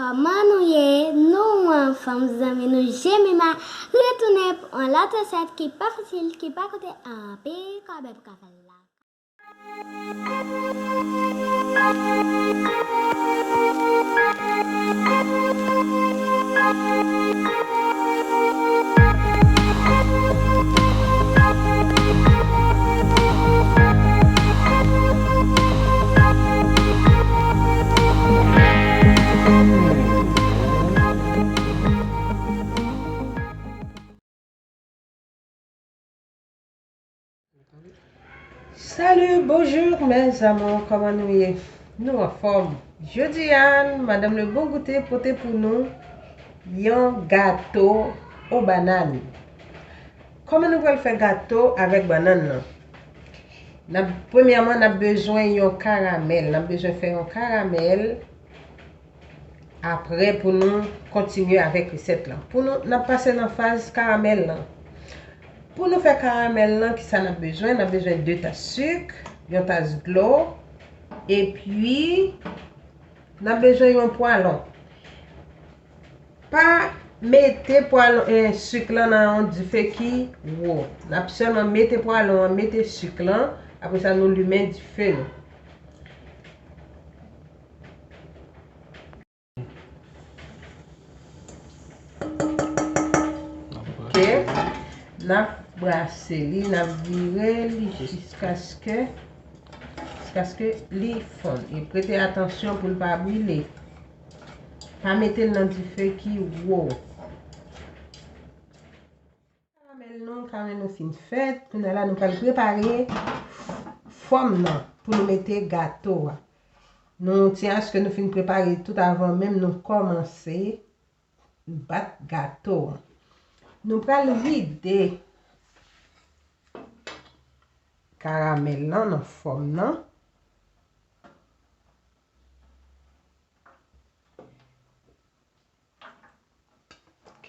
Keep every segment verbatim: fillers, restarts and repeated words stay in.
Kòman nou ye? Nou anfòm, zanmi nou Jemima retounen pou yon lòt resèt ki pa fasil, ki pa koute anpil kòb, epi ka fè la. Salut, bonjour mes amours, kòman nou ye? Nou anfòm. Jodi a, Madame Le Bon Goûter pote pou nou yon gato o banàn. Kòman nou pral fè gato avèk bannann nan? N ap, premyèman, n ap bezwen yon karamèl. N ap bezwen fè yon karamèl. Apre, pou nou kontinye avèk resèt lan. Pou nou, n ap pase nan faz karamèl lan. Pou nou fè karamèl lan, kisa n ap bezwen? N ap bezwen de tas sik, yon tas dlo, epi n ap bezwen yon pwalon. Pa mete pwalon, eh, sik lan nan yon dife ki wo. N ap sèlman mete pwalon an, mete sik lan, apre sa nou limen dife nou. Ok. N ap brase li, n ap vire li jiskaske, jiskaske li fonn. E prete atansyon pou l pa brile. Pa mete l nan dife ki wo. Karamèl nou, karamèl nou fin fèt. Kounye a la, nou pral prepare fòm nan pou nou mete gato a. Nou tyen aske nou fin prepare tout avan menm nou kòmanse bat gato a. Nou pral vide karamèl lan nan fòm nan. Ok.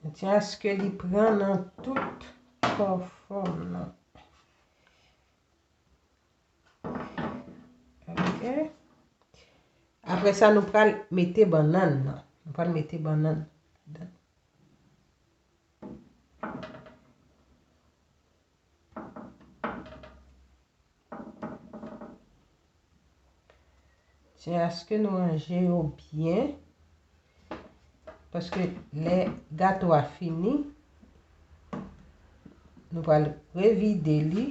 Mwen tyen aske li pran nan tout kò fòm nan. Ok. Apre sa, nou pral mete bannann nan. Nou pral mete bannann nan. Tyen aske nou ranje yo byen, paske lè gato a fini, nou pral revide li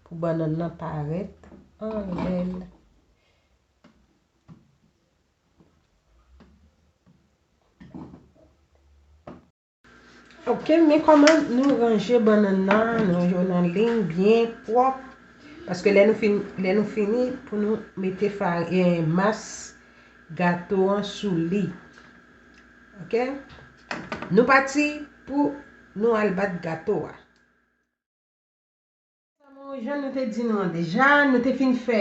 pou bannann nan parèt anlè l. Ok, men kòman nou ranje bannann nan, nou ranje yo nan liy byen pwòp. Paske lè nou fin, lè nou fini, pou nou mete fa-, eh, mas gato an sou li. Ok? Nou pati pou nou al bat gato a. Jan nou te di nou an deja, nou te fin fè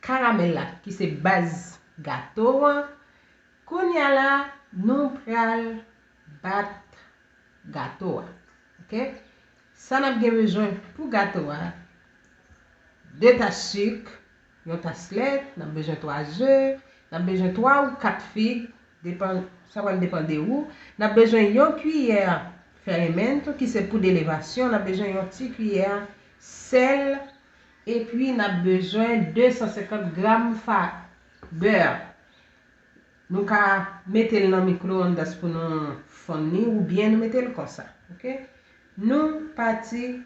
karamèl la, ki se baz gato an. Kounye a la, nou pral bat gato a. Ok? Sa n ap gen bezwen pou gato a, de tas sik, yon tas lèt, n ap bezwen twa ze, n ap bezwen twa ou kat fig, depan, sa pral depann de ou. N ap bezwen yon kiyè fermento, ki se poud elevasyon, n ap bezwen yon ti kiyè sèl, epi n ap bezwen de san senkant gram fa-, bè. Nou ka mete l nan mikwoondas pou nou fonn li, oubyen nou mete l konsa. Ok? Nou pati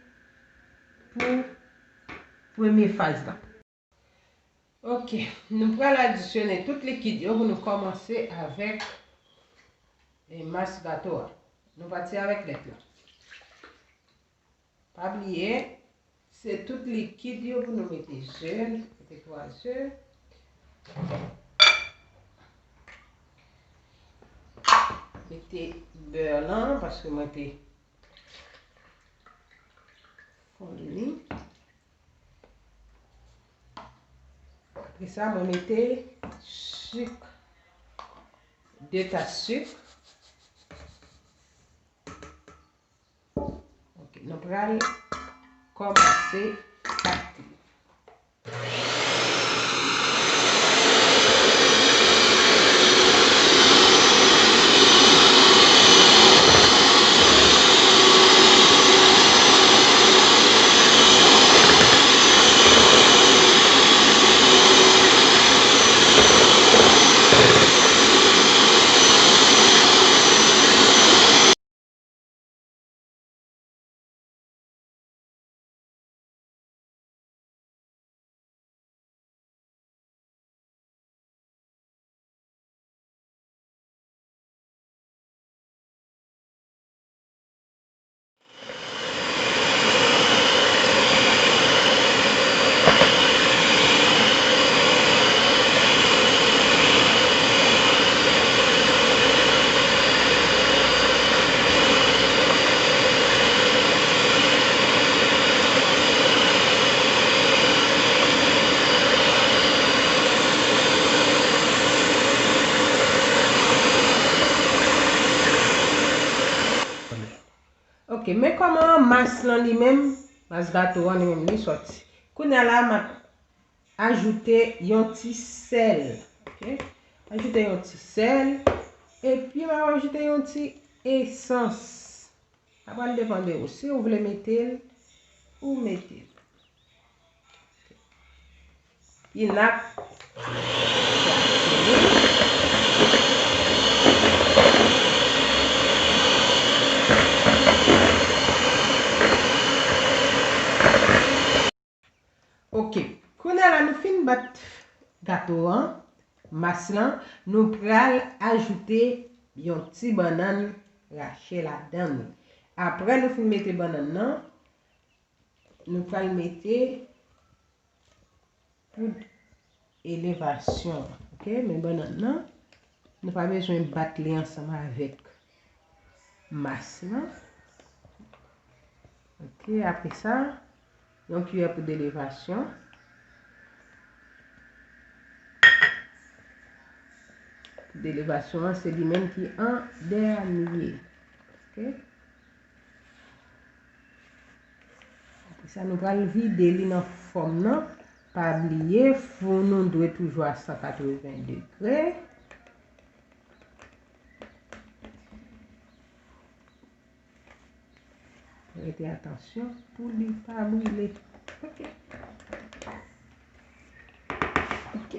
pou premye faz la. Ok, nou pral adisyone tout likid yo pou nou kòmanse avèk, e, mas gato a. Nou pati avèk lèt la. Pa bliye, se tout likid yo pou nou mete ze, mete twa ze. Mete bè lan, paske mwen te fonn li. Apre sa, mwen mete sik, de tas sik. Ok, nou Pral kòmanse pati. Ok, men kòman mas lan li menm, mas gato an li menm li sòti. Kounye a la, m ap ajoute yon ti sèl. Ok? Ajoute yon ti sèl. Epi m ap ajoute yon ti esans. Sa pral depann de ou. Si ou vle mete l, ou mete l. Epi n ap Ok. Kounye a la nou fin bat gato an, mas lan, nou pral ajoute yon ti bannann rache ladan li. Apre nou fin mete bannann nan, nou pral mete poud elevasyon. Ok, men bannann nan, nou pa bezwen bat li ansanm avèk mas lan. Ok, apre sa, yon kiyè poud elevasyon. Poud elevasyon an, se li menm ki an dènye. Ok? Apre sa, nou pral vide li nan fò m nan. Pa bliye, fou nou dwe toujou a san katreven degre. Prete atansyon pou li pa brile. Ok. Ok.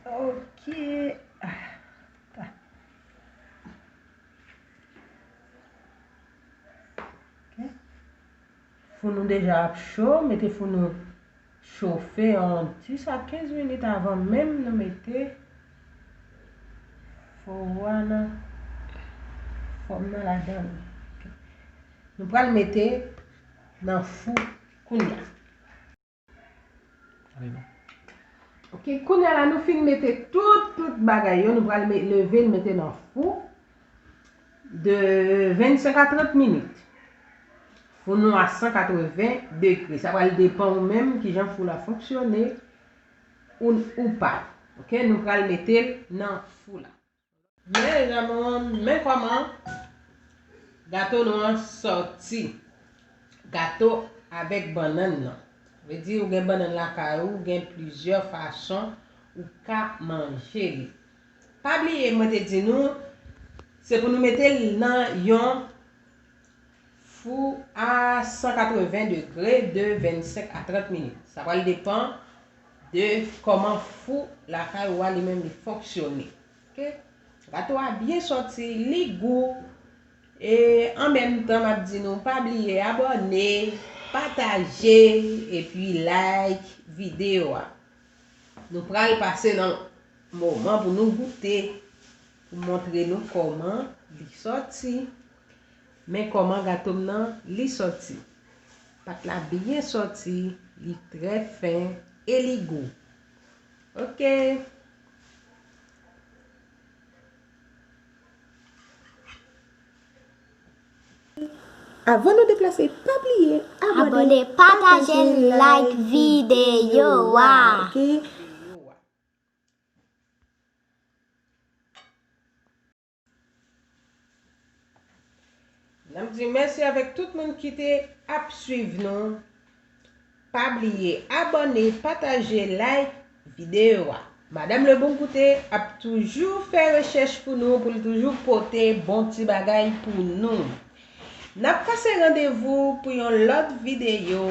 Ok. Ah, ta. Ok. Fou nou deja ap cho, mete fou nou chofe yon dis a kenz minit avan menm nou mete fou a nan fò m nan ladan li. Ok. Nou pral mete nan fou kounye a. Ok, kounye a la nou fin mete tout, tout bagay yo, nou pral me-, leve l mete nan fou de vennsenk a trant minit. Fou nou a san katreven degre. Sa pral depann ou menm kijan fou la fonksyone ou, ou pa. Ok, nou pral mete l nan fou la. Men zanmi, men kòman gato nou an sòti. Gato avèk bannann nan. Vle di ou gen bannann lakay ou, gen plizyè fason ou ka manje li. Pa bliye, mwen te di nou, se pou nou mete l nan yon fou a san katreven degre de vennsenk a trant minit. Sa pral depann de kòman fou lakay ou a li menm li fonksyone. Ok? Gato a byen sòti, li gou. E an menm tan, m ap di nou, pa bliye abòne, pataje, epi like videyo a. Nou pral pase nan moman pou nou goute, pou montre nou kòman li sòti. Men kòman gato m nan li sòti. Pat la byen sòti, li trè fen e li gou. Ok. Avan nou deplase, pa bliye abòne, pataje, like videyo a. Ok. N ap di mèsi avèk tout moun ki te ap swiv nou. Pa bliye abòne, pataje, like videyo a. Madanm Le Bon Goûter ap toujou fè rechèch pou nou, pou l toujou pote bon ti bagay pou nou. N ap kase randevou pou yon lòt videyo.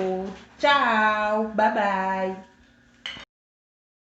Tchao, babay.